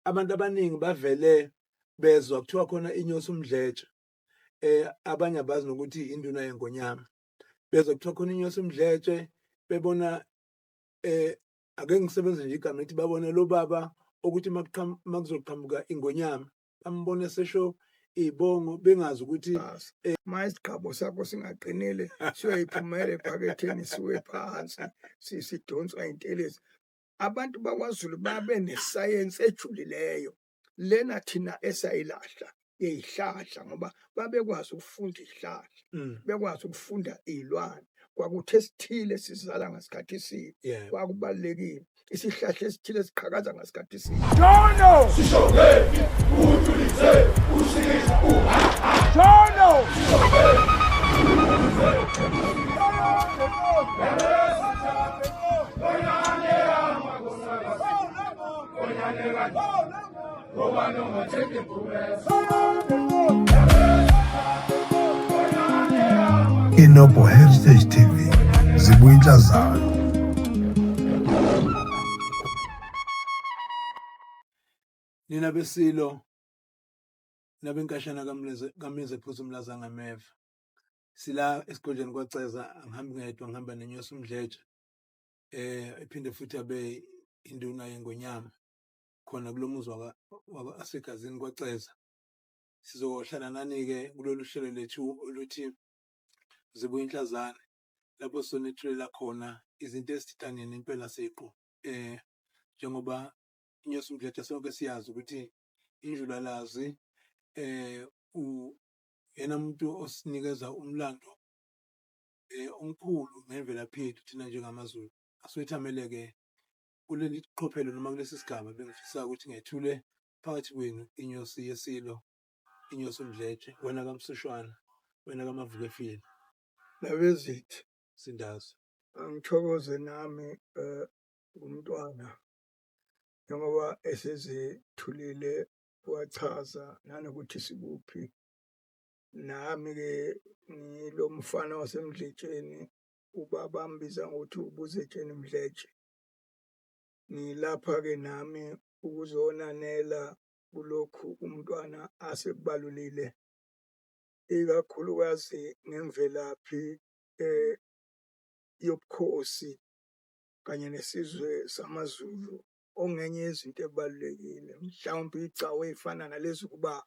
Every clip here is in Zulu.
Abantu abaningi bavele bezwa kuthiwa khona inyosi uMdletshe, abanye abazi nokuthi induna yeNgonyama. Bezwa kuthiwa khona inyosi uMdletshe bebona ake ngisebenzise nje igama elithi babone lo baba ukuthi makuzoqhamuka ingonyama bambone sesho iy'bongo bengazi ukuthi Uma isigqabo sakho singaqinile siyoyiphumela ephaketheni siwe phansi sidonswa intelezi. Abantu bakwaZulu babe nesayensi ejulileyo lena thina esayilahla yeyihlahla ngoba babekwazi ukufunda izihlahla, bekwazi ukufunda iy'lwane. Kwakuthi esithile sizala ngasikhathi esini, kwakubalulekile isihlahla esithile siqhakaza ngasikhathi esini. Shono! Shono! Inobo Heritage TV zibuya inhlazana. Nina besilo nabenkashana kaMleze kaMize phuza umlaza ngameva. Sila esigodlweni kwaCeza, angihambi ngedwa, ngihamba nenyosi uMdletshe. Ephinde futhi abe induna yeNgonyama khona kulomuzi wasegazini kwaCeza. Sizohlala nani-ke kulolu hlelo lethu oluthi Zibuya Inhlazane, lapho sizonethulela khona izinto ezithinta nina impela siqu. Njengoba inyosi uMdletshe sonke siyazi ukuthi injulalazi uyena muntu osinikeza umlando omkhulu ngemvelaphi yethu thina njengamaZulu. Asiwethamele-ke kuleli qophelo noma kulesi sigaba bengifisa ukuthi ngethule phakathi kwenu inyosi yeSilo, inyosi uMdletshe, wena kaMsushwana, wena kaMavukefile. Nabezithi Sindazo. Angithokoze nami umntwana njengoba esezethulile wachaza nanokuthi sikuphi. Nami-ke ngilo mfana waseMdletsheni, ubaba ambiza ngokuthi uBuzetsheni Mdletshe. Ngilapha-ke nami ukuzonanela kulokhu umntwana asekubalulile, ikakhulukazi ngemvelaphi yobukhosi kanye nesizwe samaZulu, okungenye yezinto ebalulekile. Mhlawumbe iy'gcawu ey'fana nalezi ukuba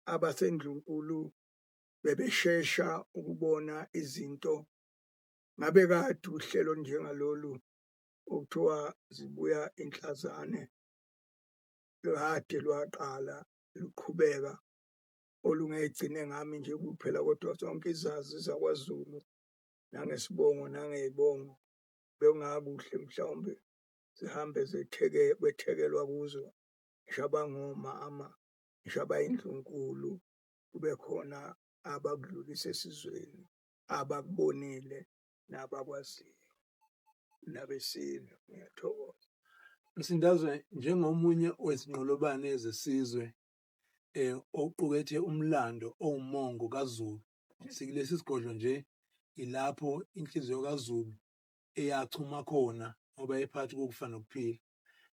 abasendlunkulu bebeshesha ukubona izinto. Ngabe kade uhlelo njengalolu okuthiwa zibuya inhlazane kade lwaqala luqhubeka, olungegcine ngami nje kuphela kodwa zonke izazi zakwaZulu nangesibongo nangey'bongo bekungakuhle mhlawumbe zihambe kwethekelwa kuzo, ngisho abangomama, ngisho abayindlunkulu, kube khona abakudlulisa esizweni, abakubonile nabakwaziyo nabesilo. Ngiyathokoza. Msindazwe, njengomunye wezinqolobane zesizwe oqukethe umlando owumongo kaZulu, sikulesi sigodlo nje ilapho inhliziyo kaZulu eyachuma khona ngoba ephakathi kokufa nokuphila.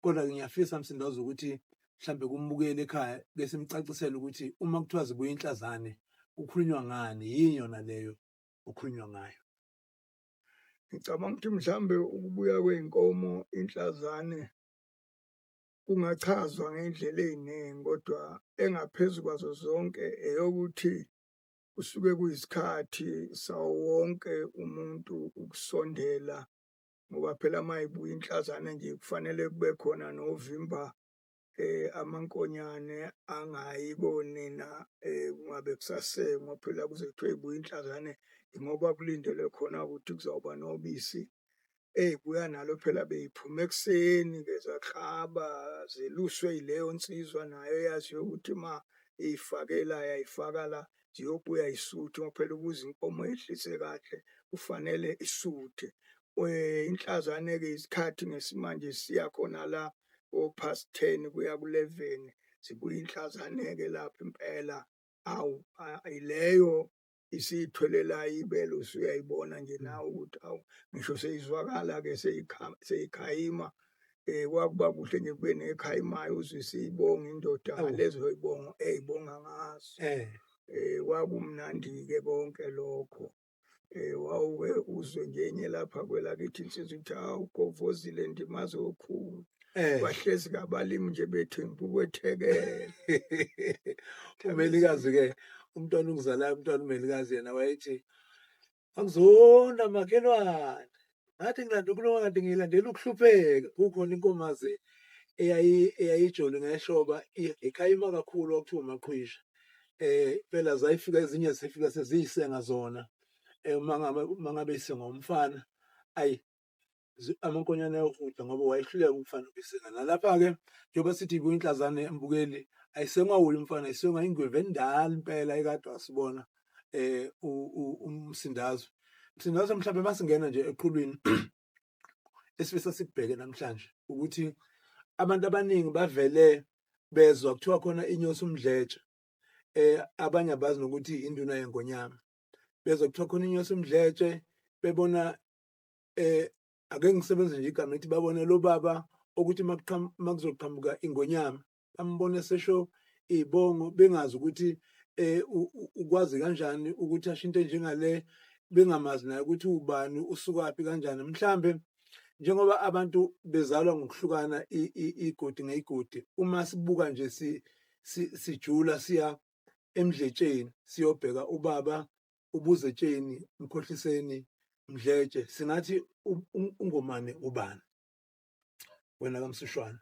Kodwa-ke ngiyafisa Msindazwe ukuthi mhlambe kumbukeli ekhaya bese simcacisele ukuthi uma kuthiwa zibuya inhlazane kukhulunywa ngani, yini yona leyo okhulunywa ngayo? Ngicabanga ukuthi mhlambe ukubuya kwey'nkomo inhlazane kungachazwa ngey'ndlela ey'ningi, kodwa engaphezu kwazo zonke eyokuthi kusuke kuyisikhathi sawo wonke umuntu ukusondela, ngoba phela uma ibuya inhlazane nje kufanele kube khona novimba amankonyane angayi konina, kungabe kusasengwa phela kuze kuthiwe ibuya inhlazane ngoba kulindelwe khona ukuthi kuzawuba nobisi ey'buya nalo. Phela bey'phuma ekuseni-ke zaklaba zeluswe yileyo nsizwa nayo eyaziyo ukuthi uma iy'fake la yayifaka la ziyobuya y'suthe, ngoba phela ukuze inkomo yehlise kahle kufanele isuthe. Inhlazane-ke isikhathi ngesimanje siya khona la ko-past 10 kuya ku-11, zibuya inhlazane-ke lapho impela. Awu, leyo isiyithwelela ibele, usuyayibona nje nawe ukuthi awu, ngisho seyizwakala-ke seyikhayima. Kwakuba kuhle nje kube nekhayimayo uzwe isibonga indoda Awu. ngalezo y'bongo ey'bonga ngazo. Kwakumnandi-ke konke lokho. Wawuke uzwe nje enye lapha kwelakithi insizwa ithi, hawu govozile ndimaze okhulu. Bahlezi kabalimi nje bethemba ukwethekela. Umelikazi-ke umntwana ongizalayo, umntwana umelikazi yena wayethi, akuzona makhelwane, ngathi ngilanda ukulunga kanti ngilandela ukuhlupheka. Kukhona inkomazi eyayijole ngeshoba ikhayima kakhulu kwakuthiwa umaqhwisha. Phela zayifika ezinye zifika seziyisenga zona. Uma ngabe isengwa umfana, ayi amankonyane ayahuda ngoba wayehluleka umfana ukuyisenga. Nalapha-ke njengoba sithi kuyinhlazane mbukeli, ayisengwa wuye umfana, ayisengwa ingwevu endala impela ekade wasibona uMsindazwe. Msindazwe, mhlawumbe masingena nje eqhulwini esifisa sikubheke namhlanje ukuthi abantu abaningi bavele bezwa kuthiwa khona inyosi umdletshe, abanye abazi nokuthi induna yengonyama. Bezwa kuthiwa khona inyosi umdletshe, bebona ake ngisebenze nje igama elithi babone lo baba ukuthi makuzoqhamuka ingonyama bambone sesho iy'bongo, bengazi ukuthi ukwazi kanjani ukuthi asho into enjengale, bengamazi naye ukuthi ubani, usukaphi, kanjani. Mhlambe njengoba abantu bezalwa ngokuhlukana igodi ngeyigodi, uma sibuka nje sijula siya emdletsheni siyobheka ubaba uBuzetsheni Mkhohliseni Mdletshe, singathi uNgomane ubani wena kaMsushwana?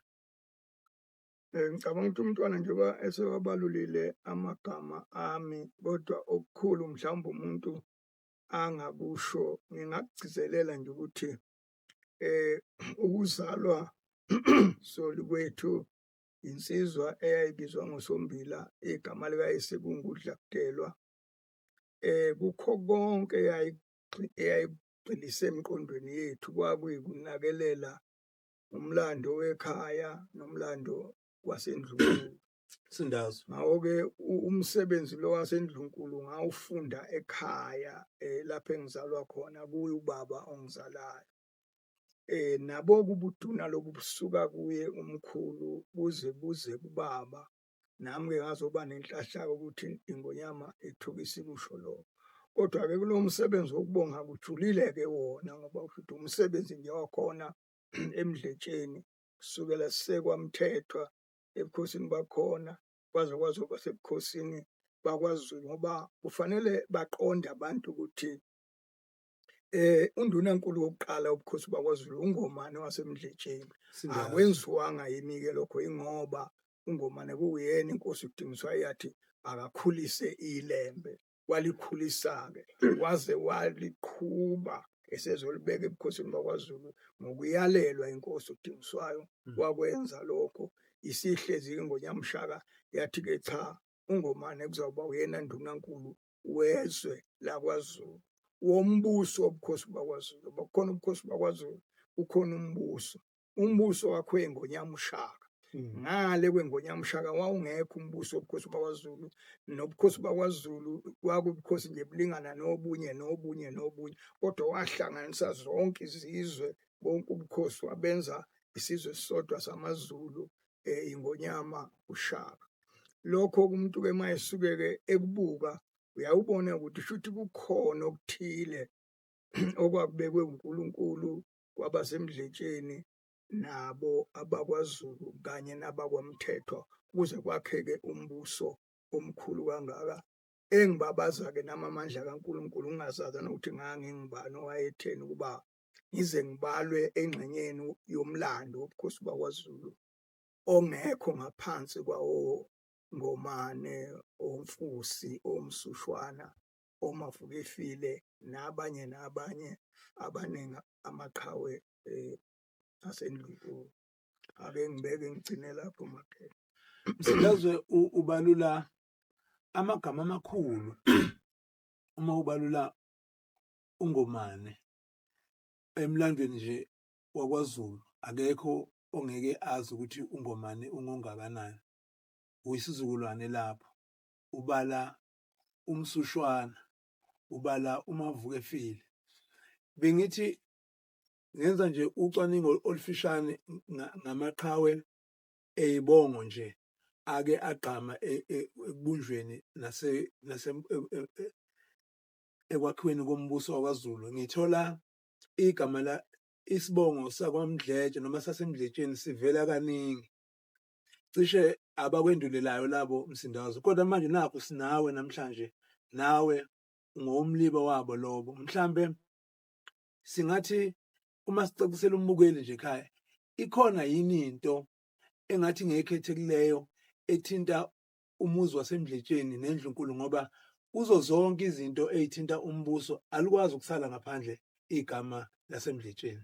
Ngicabanga ukuthi umntwana njengoba esewabalulile amagama ami, kodwa okukhulu mhlawumbe umuntu angakusho, ngingakugcizelela nje ukuthi ukuzalwa sorry kwethu insizwa eyayibizwa ngoSombila, igama likayise kunguDlakudelwa. Kukho konke eyayikugxilise emqondweni yethu kwakuyikunakelela umlando wekhaya nomlando wasendlunkulu. Msindazwe. Ngakho-ke umsebenzi lo wasendlunkulu ngawufunda ekhaya, lapho engizalwa khona kuye ubaba ongizalayo. Nabo-ke ubuduna lobu busuka kuye umkhulu buze buze kubaba. Nami-ke ngazoba nenhlahla-ke ukuthi ingonyama ethuka isikusho lokho. Kodwa-ke kulo msebenzi wokubonga kujulile-ke wona, ngoba kusho ukuthi umsebenzi nje wakhona emdletsheni kusukela sisekwaMthethwa ebukhosini bakhona kwaze kwazoba sebukhosini bakwaZulu, ngoba kufanele baqonde abantu ukuthi undunankulu wokuqala wobukhosi bakwaZulu uNgomane waseMdletsheni. Msindazwe. Akwenziwanga yimi-ke lokho, ingoba uNgomane kuwuyena inkosi uDingiswayo yathi akakhulise ilembe, walikhulisa-ke waze waliqhuba esezolibeka ebukhosini bakwaZulu ngokuyalelwa inkosi uDingiswayo. Wakwenza lokho, isihlezi iNgonyama uShaka yathi-ke cha, uNgomane kuzawuba uyena ndunankulu wezwe lakwaZulu, wombuso wobukhosi bakwaZulu. Ngoba kukhona ubukhosi bakwaZulu, kukhona umbuso. Umbuso wakho weNgonyama uShaka. Ngale kweNgonyama uShaka wawungekho umbuso wobukhosi bakwaZulu, nobukhosi bakwaZulu kwakubukhosi nje bulingana nobunye nobunye nobunye, kodwa wahlanganisa zonke izizwe, bonke ubukhosi wabenza isizwe esisodwa samaZulu, iNgonyama uShaka. Lokho umuntu-ke uma esuke-ke ekubuka uyawubona ukuthi shuthi kukhona okuthile okwakubekwe uNkulunkulu kwabasemdletsheni nabo abakwaZulu kanye nabakwaMthethwa kuze kwakheke umbuso omkhulu kangaka. Engibabaza-ke nami amandla kaNkulunkulu, ngingazazi nokuthi ngangingubani owayetheni ukuba ngize ngibalwe engxenyeni yomlando wobukhosi bakwaZulu ongekho ngaphansi kwawo Ngomane, oMfusi, oMsushwana, oMavukefile nabanye nabanye abaningi amaqhawe aseNdlunkulu. Ake ngibeke ngigcine lapho Mageba. Msindazwe, ubalula amagama amakhulu uma ubalula uNgomane emlandweni nje wakwaZulu, akekho ongeke azi ukuthi uNgomane ungongakanani, uyisizukulwane lapho ubala uMsushwana, ubala uMavukefile. Bengithi Ngenza nje ucwaningo olufishane ngamaqhawe eyibongo nje ake agqama ekubunjweni nase ekwakhiweni kombuso wakwaZulu. Ngithola igama la isibongo sakwaMdletshe noma saseMdletsheni sivela kaningi. Cishe abakwendulelayo labo Msindazo, kodwa manje nakhu sinawe namhlanje, nawe ungowomliba wabo lobo. Mhlambe singathi uma sicacisela umbukeli nje ekhaya, ikhona yini into engathi ngekhethekileyo ethinta umuzi waseMdletsheni nendlunkulu, ngoba kuzo zonke izinto ey'thinta umbuso alukwazi ukusala ngaphandle igama laseMdletsheni.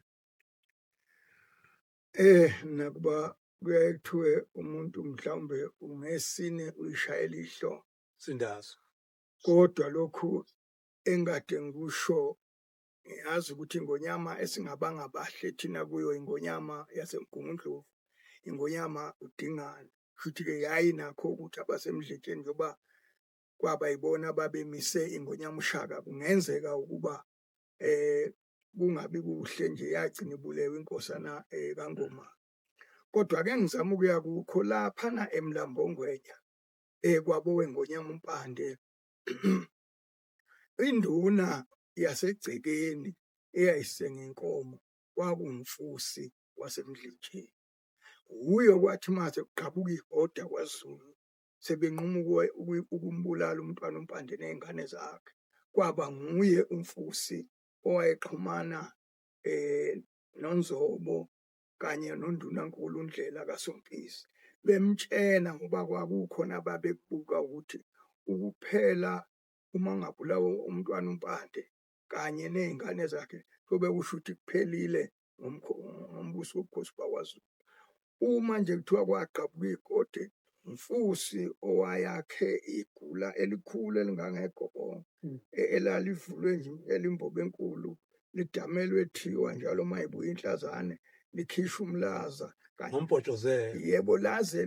Nakuba kuyaye kuthiwe umuntu mhlawumbe ungesine uyishayela ihlo, Msindazo. Kodwa lokhu engikade ngikusho, ngiyazi ukuthi ingonyama esingabanga bahle thina kuyo ingonyama yaseMgungundlovu, ingonyama uDingane. Kushuthi-ke yayinakho ukuthi abaseMdletsheni njengoba kwaba yibona ababemise ingonyama uShaka, kungenzeka ukuba kungabi kuhle nje yagcina ibulewe inkosana kaNgomane. Kodwa ake ngizame ukuya kukho laphana eMlambongwenya kwabo wengonyama uMpande induna yasegcekeni eyayisenga inkomo kwakuwumfusi waseMdletsheni. Wuye okwathi mase kugqabuka ihoda kwaZulu sebenquma ukumbulala umntwana uMpande ney'ngane zakhe, kwaba nguye umfusi owayexhumana noNzobo kanye noNdunankulu uNdlela kaSompisi, bemtshela ngoba kwakukhona ababekubuka ukuthi ukuphela uma ngabulawa umntwana uMpande kanye ney'ngane zakhe kuyobe kusho ukuthi kuphelile ngombuso wobukhosi bakwaZulu. Uma nje kuthiwa kwagqabuka igodi, umfusi owayakhe igula elikhulu elingangegobongo elalivulwe nje elimbobo enkulu lidamelwe thiwa njalo uma ibuya inhlazane likhishwa umlaza kanye Ngombhojozelo. Yebo, laze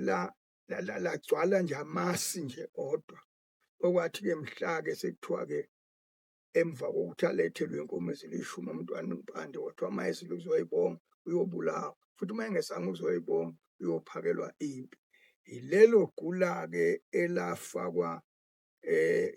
lagcwala nje amasi nje odwa. Okwathi-ke mhla-ke sekuthiwa-ke emva kokuthi alethelwe inkomo ezilishumi umntwana uMpande, kwathiwa uma ezile uzoyibonga uyobulawa, futhi uma engesanga uzoyibonga uyophakelwa impi. Yilelo gula-ke elafakwa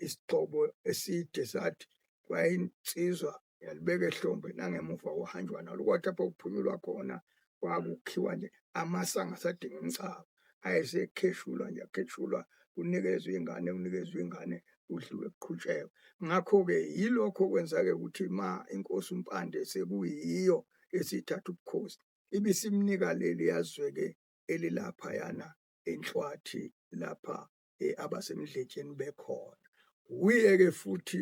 isigxobo eside sathi kwayinsizwa yalibeka ehlombe nangemuva kuhanjwa nalo. Kwathi lapho kuphunyulwa khona kwakukhiwa nje amasi angasadingi umcako, ayesekheshulwa nje akheshulwa kunikezwe ingane, kunikezwe ingane, kudliwe kuqhutshekwe. Ngakho-ke yilokho okwenza-ke ukuthi ma inkosi uMpande sekuyiyo esithatha ubukhosi, ibisimnika leliya zwe-ke elilaphayana eNhlwathi lapha abaseMdletsheni bekhona. Wuye-ke futhi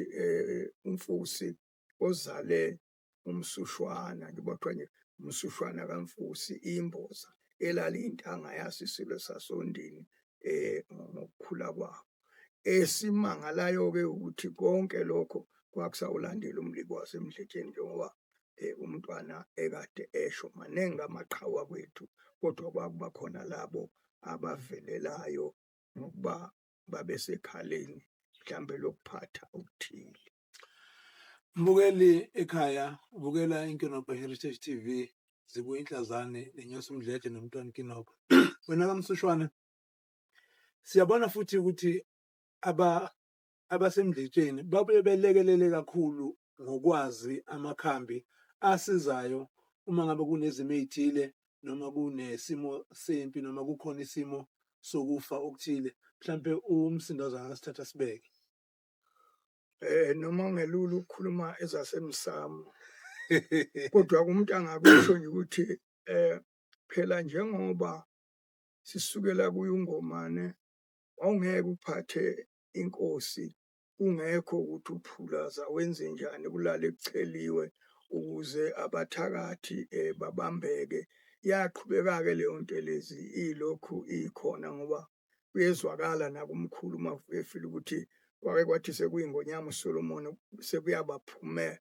umfusi ozale uMsushwana, njengoba kuthiwa nje uMsushwana kaMfusi imboza elaliyintanga yaso isilo sasOndini ngokukhula kwabo. Esimangalayo-ke ukuthi konke lokho kwakusawulandela umlibo waseMdletsheni njengoba umntwana ekade esho, maningi amaqhawe akwethu kodwa kwakuba khona labo abavelelayo ngokuba babesekhaleni mhlambe lokuphatha okuthile. Mbukeli ekhaya, ubukela Inkinobho Heritage TV, zibuya inhlazane nenyosi umdletshe nomntwana Inkinobho. Wena kaMsushwana, siyabona futhi ukuthi abasemdletsheni babuye belekelele kakhulu ngokwazi amakhambi asizayo uma ngabe kunezimo ey'thile noma kunesimo sempi noma kukhona isimo sokufa okuthile. Mhlampe uMsindazo angasithatha sibeke. Noma kungelula ukukhuluma ezasemsamo, kodwa umuntu angakusho nje ukuthi phela njengoba sisukela kuye uNgomane, wawungeke uphathe inkosi kungekho ukuthi uphulaza wenze njani kulale kucheliwe ukuze abathakathi babambeke. Yaqhubeka-ke leyo ntelezi ilokhu ikhona ngoba kuyezwakala nakumkhulu uma efile ukuthi kwake kwathi sekuyingonyama uSolomon sekuyabaphume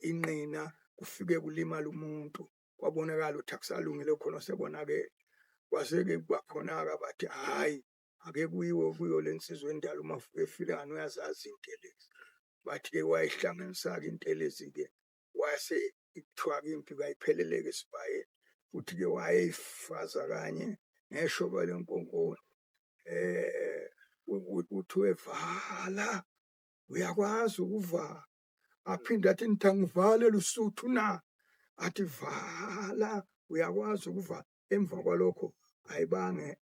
inqina kufike kulimala umuntu, kwabonakala ukuthi akusalungile khona sekonakele. Kwase-ke kuba khona-ke abathi hhayi ake kuyiwe kuyo le nsizwa endala uma efika uyazazi iy'ntelezi. Bathi-ke wayihlanganisa-ke intelezi-ke wase Kuthiwa-ke impi kayipheleleki esibayeni, futhi-ke wayeyifaza kanye ngeshoba lenkonkoni. Kuthiwe vala, uyakwazi ukuvala. Aphinde athi nithi angivale Lusuthu na? Athi vala, uyakwazi ukuvala. Emva kwalokho ayibange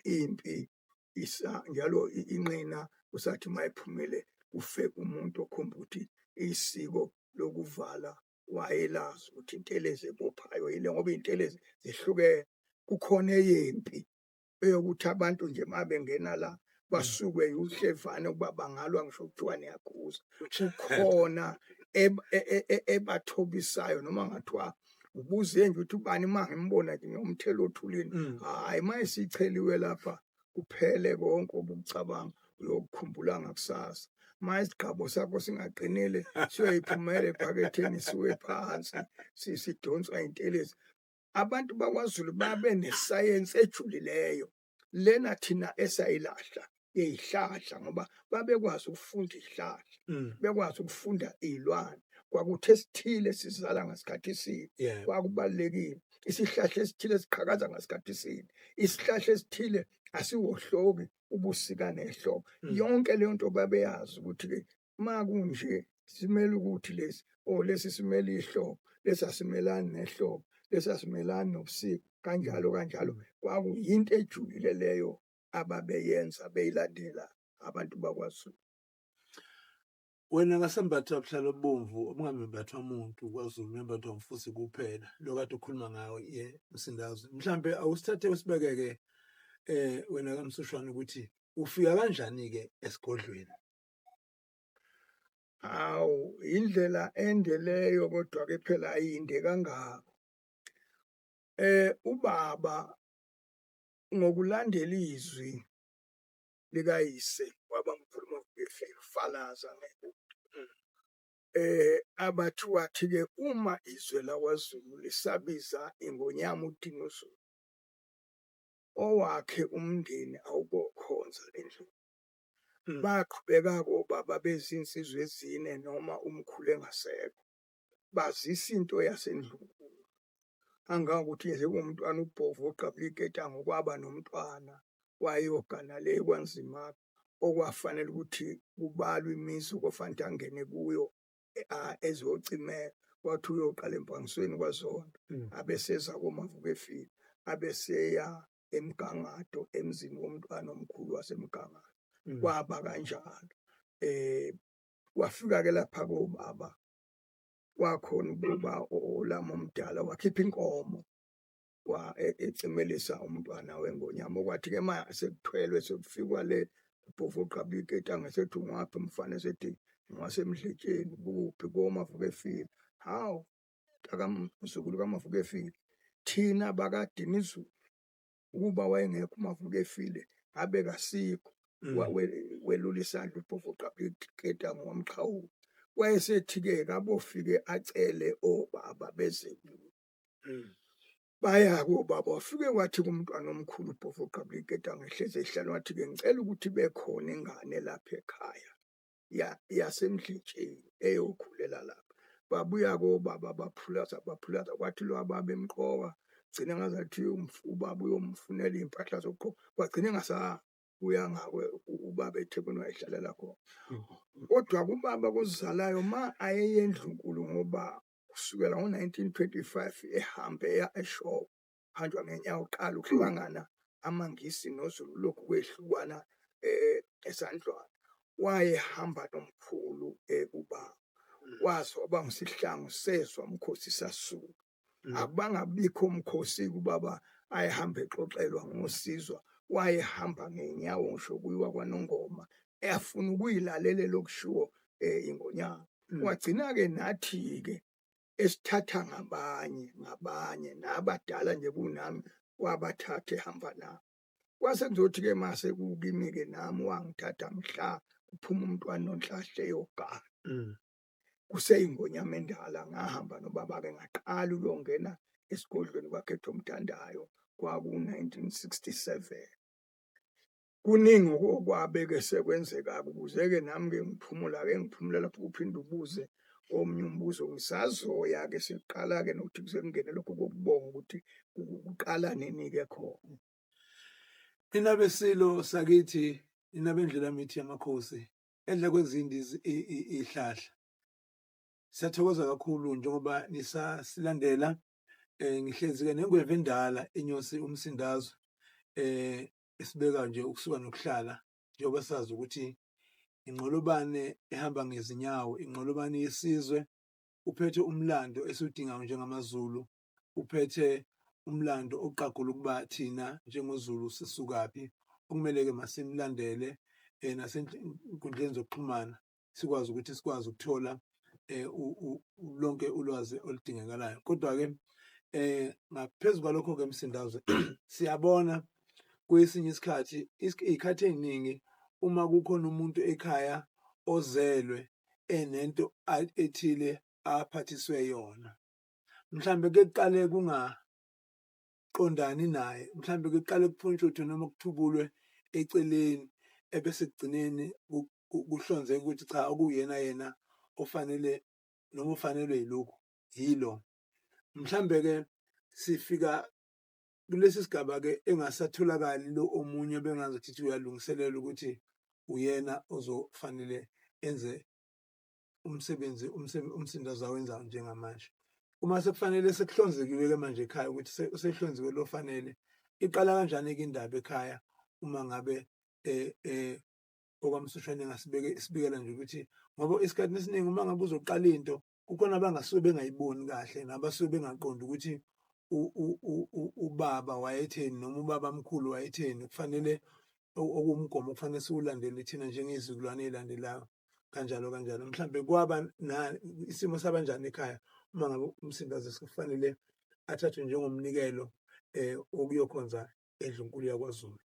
impi isa njalo inqina kusathi mayiphumile kufe umuntu okhomba ukuthi isiko lokuvala wayelazi ukuthi intelezi ebophayo yile ngoba iy'ntelezi zihlukene. Kukhona eyempi eyokuthi abantu nje uma bengena la basukwe uhlevane ukuba bangalwa ngisho kuthiwa niyakhuza. Kukhona ebathobisayo noma ngathiwa ubuze nje ukuthi ubani uma ngimbona nje ngiyomthela othulini. Hhayi, uma isicheliwe lapha kuphele konke obukucabanga, uyokukhumbula ngakusasa. Uma isigqabo sakho singaqinile siyoyiphumela ephaketheni siwe phansi sidonswa intelezi. Abantu bakwaZulu babe nesayensi ejulileyo lena thina esayilahla yeyihlahla, ngoba babekwazi ukufunda izihlahla, bekwazi ukufunda iy'lwane. Kwakuthi esithile sizala ngasikhathi esini, kwakubalulekile. Isihlahla esithile siqhakaza ngasikhathi esini, isihlahla esithile asiwohloki ubusika nehlobo. Yonke leyo nto babeyazi ukuthi-ke uma kunje simele ukuthi lesi or lesi simele ihlobo, lesi asimelani nehlobo, lesi asimelani nobusika, kanjalo kanjalo. Kwakuyinto ejulile leyo ababeyenza beyilandela abantu bakwaZulu. Wena kaSambatha buhlalo obomvu obungamembathwa muntu kwaZulu, membathwa umfusi kuphela, lo kade ukhuluma ngawo ye Msindazwe. Mhlambe awusithathe usibekeke wena kaMsushwane ukuthi ufika kanjani-ke esigodlweni? Hawu, indlela ende leyo, kodwa-ke phela ayinde kangako. Ubaba ngokulandela izwi likayise wabamkhulu Mafalaza abathi wathi-ke uma izwe lakwaZulu lisabiza iNgonyama uDinuzulu, owakhe umndeni awubokhonza endlini. Baqhubeka-ke obaba bezinsizwa ezine noma umkhulu engasekho, bazisa into yasendlunkulu. Kangangokuthi sekuwumntwana uBhovu oqabula iketango kwaba nomntwana wayeyogana le kwaNzimade, okwafanele ukuthi kubalwe imizi okwafanele ukuthi angene kuyo ezocimela. Kwathi uyoqala embangisweni kwaZondo, abeseza koMavukefile, abeseya eMgangado emzini womntwana omkhulu waseMgangado. Kwaba kanjalo. Wafika-ke lapha kobaba, kwakhona ukuba olami omdala wakhipha inkomo ecimelisa umntwana wengonyama. Okwathi-ke uma sekuthwelwe sekufikwa le Bhovu oqabula iketanga esethi ungwaphi umfana, esethi ngwaseMdletsheni kuphi koMavukefile. Hawu, mzukulu kaMavukefile, thina bakaDinizulu ukuba wayengekho uMavukefile ngabe kasikho. Welula isandla uBhovu oqabula iketanga wamxhawula. Wayesethi-ke kabofike acele obaba beze kuye. Baya kobaba, wafike wathi kumntwana omkhulu uBhovu oqabula iketanga ehlezi ehlane, wathi-ke ngicela ukuthi bekhona ingane lapha ekhaya yaseMdletsheni eyokhulela lapha. Babuya kobaba baphulaza baphulaza, kwathi lo baba emqoka gcina ngazathi ubaba uyomfunela iy'mpahla zokugqoka, kwagcina engasabuyanga ubaba eThekwini wayehlalela khona. Kodwa kubaba kozalayo ma ayeye endlunkulu, ngoba kusukela ngo-1925 ehambe eya eShowe, hanjwa ngenyawo uqala ukuhlangana amaNgisi noZulu lokhu kwehlukana esandlwana. Wayehamba nomkhulu ubaba waze waba ngisihlangu sezwa umkhosi sasuka. Akubanga bikho umkhosi kubaba ayehamba exoxelwa ngosizwa, wayehamba ngenyawo ngisho kuyiwa kwaNongoma efuna ukuyilalela okushiwo iNgonyama. Wagcina-ke nathi-ke esithatha ngabanye ngabanye nabadala nje kunami wabathatha ehamba nabo. Kwase kuzothi-ke mase kukimi-ke nami wangithatha mhla kuphuma umntwana oNhlahle eyogana. Kuseyingonyama endala ngahamba nobaba-ke ngaqala ukuyongena esigodlweni kwaKhethomthandayo kwaku-1967. Kuningi okwabe-ke sekwenzeka-ke ukuze-ke nami-ke ngiphumula-ke ngiphumula lapho uphinde ubuze. Omunye umbuzo ngisazoya-ke siqala-ke nokuthi kuze kungene lokhu kokubonga ukuthi kuqala nini-ke khona. Nina beSilo sakithi, nina bendlulamithi yamakhosi, edla kwezindi ihlahla. Siyathokoza kakhulu njengoba nisasilandela. Ngihlezi-ke nengwevu endala inyosi umsindazwe esibeka nje ukusuka nokuhlala njengoba sazi ukuthi inqolobane ehamba ngezinyawo, inqolobane yesizwe, uphethe umlando esiwudingayo njengamaZulu, uphethe umlando oqagula ukuba thina njengoZulu sisukaphi, okumele-ke masimlandele nasenkundleni zokuxhumana sikwazi ukuthi sikwazi ukuthola lonke ulwazi oludingekalayo. Kodwa-ke ngaphezu kwalokho-ke Msindazwe siyabona kwesinye isikhathi iy'khathi ey'ningi uma kukhona umuntu ekhaya ozelwe enento ethile aphathiswe yona, mhlambe kuqale kungaqondani naye, mhlambe kuqale kuphuntshuthwe noma kuthubulwe eceleni ebese ekugcineni kuhlonzeke ukuthi cha okuyena yena ofanele noma ufanelwe yilokhu yilo. Mhlambe-ke sifika kulesi sigaba-ke engasatholakali lo omunye bengazuthi uyalungiselela ukuthi uyena ozofanele enze umsebenzi umsindazi awenzayo njengamanje. Uma sekufanele sekuhlonzekiwe-ke manje ekhaya ukuthi usehlonziwe lo fanele, iqala kanjani-ke indaba ekhaya uma ngabe okwamsushane engasibeke isibikela nje ukuthi ngoba esikhathini esiningi uma ngabe uzoqala into kukhona abangasuke bengayiboni kahle nabasuke bengaqondi ukuthi ubaba wayetheni noma ubaba mkhulu wayetheni, kufanele okuwumgomo okufanele siwulandele thina njengezizukulwane ey'landelayo kanjalo kanjalo. Mhlambe kwaba isimo sabanjani ekhaya uma ngabe uMsindazi sekufanele athathwe njengomnikelo wokuyokhonza endlunkulu yakwaZulu.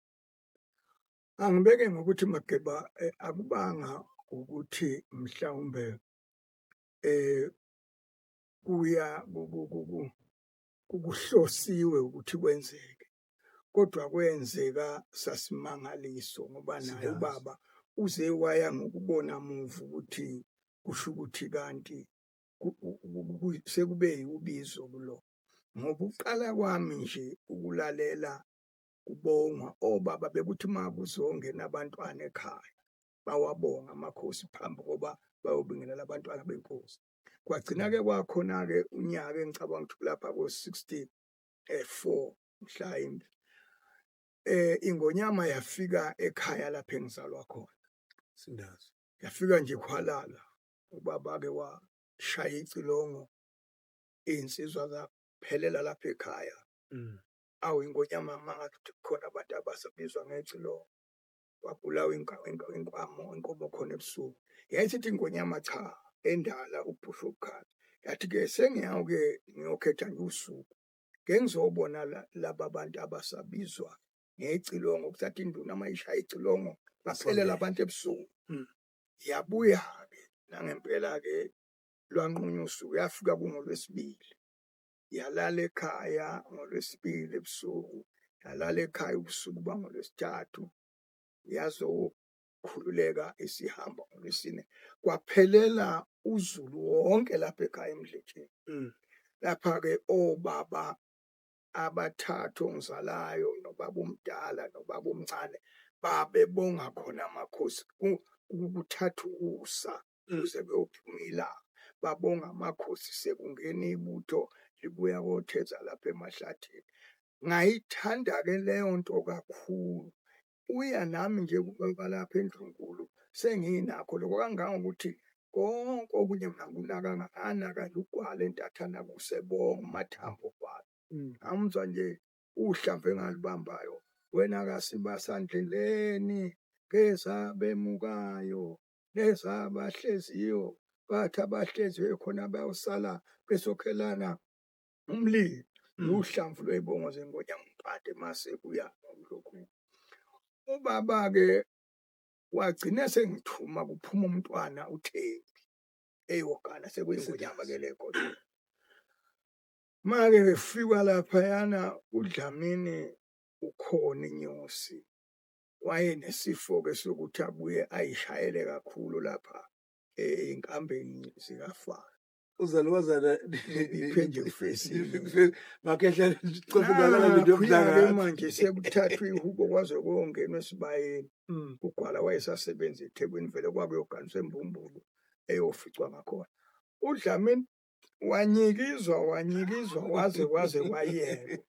Angibeke ngokuthi Mageba akubanga ukuthi mhlawumbe kuya kuhlosiwe ukuthi kwenzeke, kodwa kwenzeka sasimangaliso ngoba naye ubaba uze waya ngokubona muva ukuthi kusho ukuthi kanti sekube ubizo kulo. Ngoba ukuqala kwami nje ukulalela kubongwa obaba bekuthi uma kuzongena abantwana ekhaya bawabonga amakhosi phambi koba bayobingelela abantwana benkosi. Kwagcina-ke kwakhona-ke unyaka engicabanga ukuthi lapha ko-64 mhlawumbe ingonyama yafika ekhaya lapha engizalwa khona. Sindazi. Yafika nje khwalala, ubaba-ke washaya icilongo, iy'nsizwa zaphelela lapha ekhaya. Awu ingonyama mangathi kukhona abantu abasabizwa ngecilongo, kwabulawa inkomo khona ebusuku. Yayisithi ingonyama cha endala ubhusha obukhala. Yathi-ke sengiyawuke ngiyokhetha nje usuku, ngeke ngizobona laba bantu abasabizwa ngecilongo, kuthatha induna uma ishaya icilongo baphelela abantu ebusuku. Yabuya-ke nangempela-ke lwanqunywa usuku, yafika kungolwesibili. Yalala ekhaya ngolwesibili ebusuku, yalala ekhaya ubusuku bangolwesithathu, yazokhululeka isihamba ngolwesine. Kwaphelela uZulu wonke lapha ekhaya eMdletsheni. Lapha-ke obaba abathathu ongizalayo nobaba omdala nobaba omncane babebonga khona amakhosi kuthatha ukusa kuze kuyophuma ilanga. Babonga amakhosi sekungena ibutho libuya kotheza lapha emahlathini. Ngayithanda-ke leyo nto kakhulu. Uya nami nje kubaba lapha endlunkulu senginakho lokho kangangokuthi konke okunye mina ngikunakanga nganaka nje ugwala entathana kusebonga umathambo ogwala. Ngamuzwa nje uhlamvu engalubambayo, wena kasibasandleleni ngezabemukayo nezabahleziyo, bathi abahleziyo khona bayosala besokhelana umlilo. Uhlamvu lwey'bongo zengonyama uMpande mase kuya lokhu. Ubaba-ke wagcina sengithuma kuphuma umntwana uThembi eyogana sekuyingonyama-ke le kodwa. Make ngifika laphayana uDlamini ukhona inyosi, wayenesifo-ke sokuthi abuye ayishayele kakhulu lapha Ey'nkambeni zikaFaro. Uzalukwazana Iphenje kufesi. Makhehla cofukakala into Nakhuya-ke yomhlangano. manje sekuthathwa ihubo kwaze kuyongenwa esibayeni. Ugwala wayesasebenza eThekwini vele kwakuyoganiswa eMbumbulu eyoficwa ngakhona. UDlamini wanyikizwa wanyikizwa waze kwaze kwayekwa.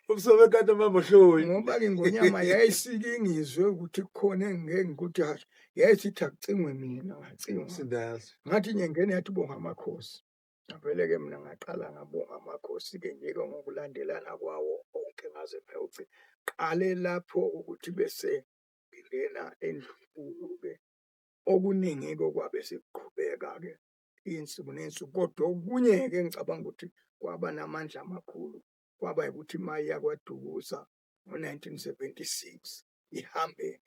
Umsobekati amambohloyi. Ngoba-ke iNgonyama yayisike ingizwe ukuthi kukhona engike ngikuthi hasha, yayisithi akucingwe mina, ngacingwa. Msindazi. Ngathi ngiyangena yathi bonga amakhosi. Ngavele-ke mina ngaqala ngabonga amakhosi-ke nje-ke ngokulandelana kwawo onke ngaze ngayogcina. Qale lapho ukuthi bese ngingena endlunkulu-ke. Okuningi-ke okwabe sekuqhubeka-ke iy'nsuku ney'nsuku, kodwa okunye-ke engicabanga ukuthi kwaba namandla amakhulu kwaba ukuthi uma iya kwaDukuza ngo-1976 ihambe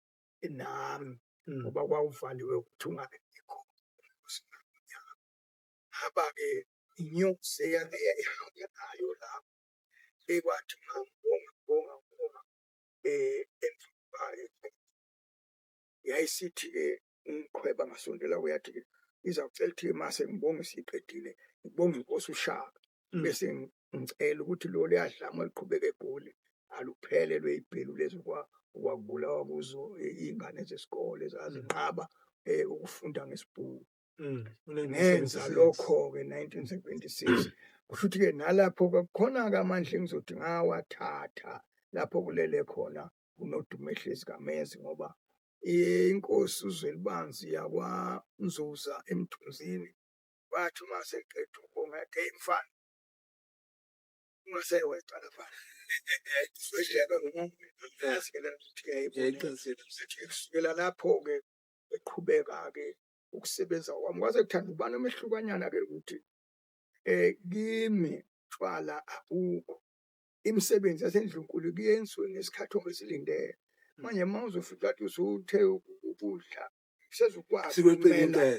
nami ngoba kwakuvaliwe ukuthi ungabe bikho. Ngaba-ke inyosi eyayihamba nayo lapho ekwathi uma ngibonga ngibonga ngibonga emva kwayo yayisithi-ke ngiqhweba ngasondela kuyo yathi-ke izawucela ukuthi mase ngibonge siqedile ngibonge inkosi uShaka. Bese ngicela ukuthi lolu yadlame oluqhubeka eGoli aluphele lwey'bhelu lezi okwakubulawa kuzo iy'ngane zesikole zazinqaba ukufunda ngesiBhunu. Ngenza lokho-ke 1976. Kusho ukuthi-ke nalapho kwakukhona-ke amandla engizothi ngawathatha lapho kulele khona uNodumehlezi kaMenzi ngoba inkosi uZwelibanzi yakwaNzuza eMthunzini wathi uma seqeda ukubonga yathi, hey mfana, ungasewedwa lapha. Kusukela lapho-ke eqhubeka-ke ukusebenza kwami kwaze kuthanda ukuba nomehlukanyana-ke ukuthi kimi tshwala abukho. Imisebenzi yasendlunkulu kuyenziwe ngesikhathi ongesilindele. Manje uma uzofika kade usuthe ukudla usezokwazi ukumela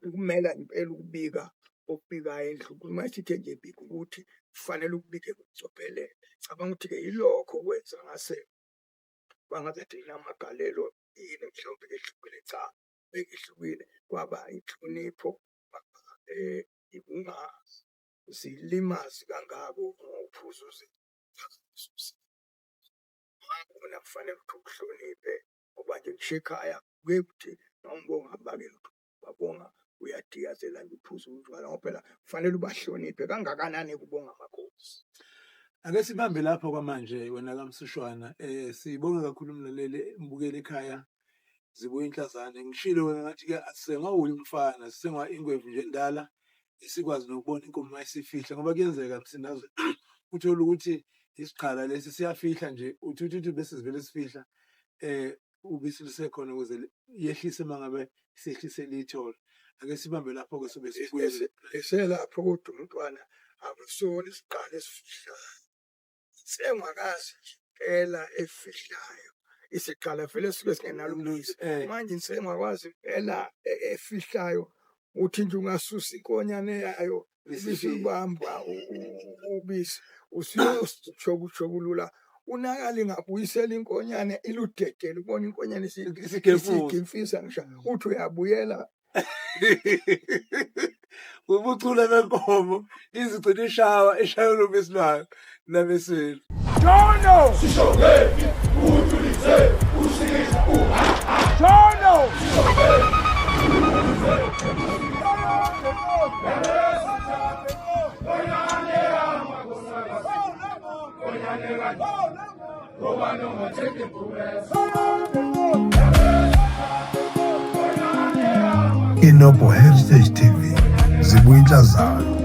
ukumela impela ukubika okubikayo endlunkulu. Uma sithe nje bika ukuthi kufanele ukubike ngokucophelela. Cabanga ukuthi-ke yilokho okwenza ngase kwangazathi nginamagalelo yini mhlawumbe ehlukile. Cha, bengehlukile kwaba inhlonipho, kwaba ukungazilimazi kangako ngophuzo uze ngakho kufanele ukuthi ukuhloniphe ngoba nje ngisho ekhaya kuye kuthi noma ubonga abake babonga uyadiyazela nje uphuze utshwala ngoba phela kufanele ubahloniphe kangakanani kubonga amakhosi. Ake sibambe lapho kwamanje wena kaMsushwana. Sibonge kakhulu umlaleli mbukeli ekhaya. Zibuya inhlazane. Ngishilo wena ngathi-ke asisengwa wuye umfana, sisengwa ingwevu nje endala esikwazi nokubona inkomo uma isifihla ngoba kuyenzeka Msindazwe uthole ukuthi isiqhala lesi siyafihla nje uthi uthi uthi bese sivele sifihla ubisi lusekhona ukuze yehlise uma ngabe sehlise lithole. Ake sibambe lapho-ke sobe sibuye. Eselapho kodwa umntwana akusona isiqalo esifihlayo. Insengwakazi nje impela efihlayo. Isiqala vele suke singenalo ubisi. Manje insengwakazi impela efihlayo uthi nje ungasusa inkonyane yayo ibisi ubamba ubisi usuyoshokushokulula unakala ingabuyisela inkonyane iludedele ubona inkonyane isigimfisa ngisho uthi uyabuyela ubuchule benkomo izigcina ishawa ishayela ubisi lwayo nabesweli. Jono! Jono! Inobo Heritage TV, zibuya inhlazane.